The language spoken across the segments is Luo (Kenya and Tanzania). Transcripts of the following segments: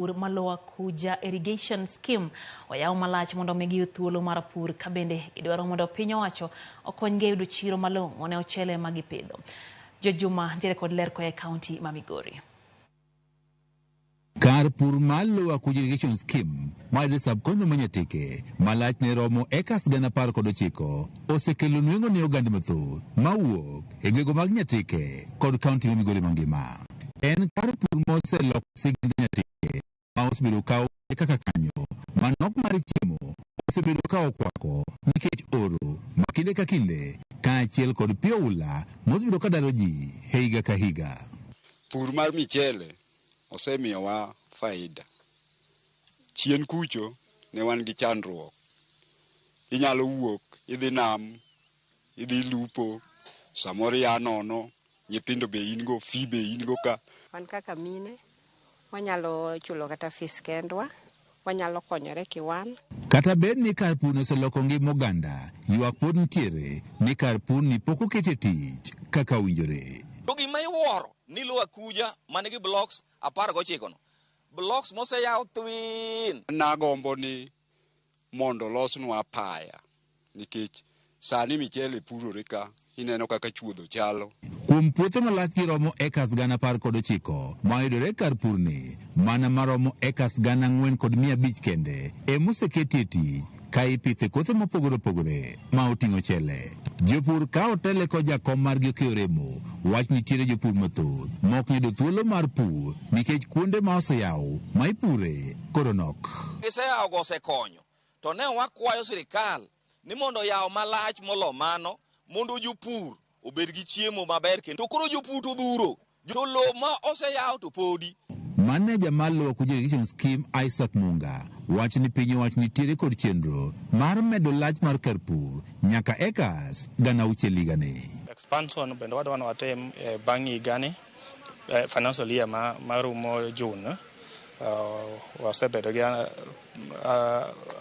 Pur ma Lower Kuja Irrigation Scheme oyaw malach mondo omigi thuolo mar pur ka bende gidwaro mondo piny owacho okonygi e yudo chiro malong'o ne ochele ma gipidho. George Juma ntiere kod ler koa e kaunti ma Migori. Kar pur mar Lower Kuja Irrigation Scheme mayudore e sub-county ma Nyatike ma lachne romo acres 19,000 osekelo nweng'o ne oganda mathoth mawuok e gwenge mag Nyatike kod kaunti ma Migori mangima. En kar pur moseloko sigand Nyatike ma osebedo ka ong'ere kaka kanyo ma nok mar chiemo osebedo ka okwako nikech oro ma kinde ka kinde kaachiel kod pi oula mosebedo ka daro ji higa ka higa. Pur mar michele osemiyowa faida. Chien kucho ne wan gi chandruok. Inyalo wuok idhi nam, idhi lupo, samoro ia nono, nyithindo be in go, fee be in go ka. Wan kaka mine, wanyalo chulo kata fees kendwa, wanyalo konyore kiwan. Kata bed ni kar purni oseloko ngima oganda, ywak pod nitiere ni kar purni pok oket e tich kaka owinjore. To gima iwuoro ni Lower Kuja man gi blocks 19 no, blocks moseyaw thin. Nagombo ni mondo olosnwa apaya nikech sani michele purore ka, ineno kaka chuodho chalo. Kuom puothe ma lachgi romo acres 19,000 mayudore kar purni, mana maromo acres 4,500 kende emoseketie tich ka ipithe kothe mopogore opogore ma oting'o ochele. Jopur ka otele kod jakom margi Okeyo Remo wach nitiere jopur mathoth ma ok yudo thuolo mar pur nikech kuonde ma oseyaw ma ipure koro nok. Giseyawogo osekonyo to ne wakwayo sirikal ni mondo oyaw malach molo mano mondo jopur obed gi chiemo maber kendo koro jopur to odhuro to lowo ma oseyaw to podi. Maneja mar Lower Kuja Irrigation Scheme Isaac Munga wacho ni piny owacho nitiere kod chenro mar medo lach mar kar pur nyaka acres 6,000 higani. Expansion bende wadwa ni watim bang' higani, financial year marumo June, wasebedo gi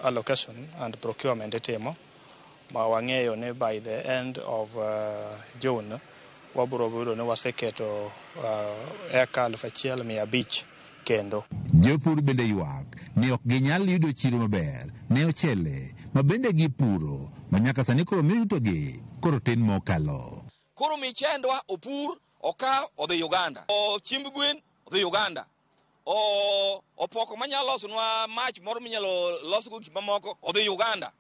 allocation and procurement itimo ma wang'eyo ni by the end of June wabiro yudo ni waseketo eka 1,500 kendo. Jopur bende ywak ni ok ginyal yudo chiro maber ne ochele ma bende gipuro ma nyaka sani koro miyo yutogi koro tin mokalo. Koro michendwa opur okaw odhi Uganda, o chiemb gwen odhi Uganda, o opoko manyalo losonwa mach moro minyalo losgo gik mamoko odhi Uganda,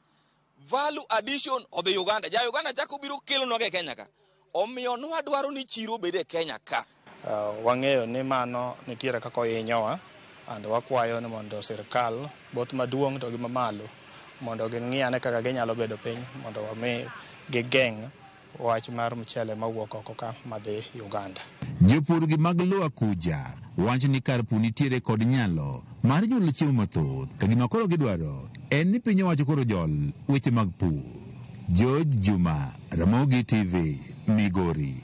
value addition odhi Uganda, ja Uganda chako biro kelonwa e Kenya ka. Omiyo nwadwaro ni chiro obed e Kenya ka. Wang'eyo ni mano nitiere kaka ohinyowa and wakwayo ni mondo sirikal both maduong' to gi mamalo mondo ging'i ane kaka ginyalo bedo piny mondo wami gigeng' wach mar mchele mawuok oko ka madhi Uganda. Jopur gi mag Lower Kuja wacho ni kar pur nitiere kod nyalo mar nyuolo chiemo mathoth ka gima koro gidwaro en ni piny owacho koro jol weche mag pur. George Juma, Ramogi TV, Migori.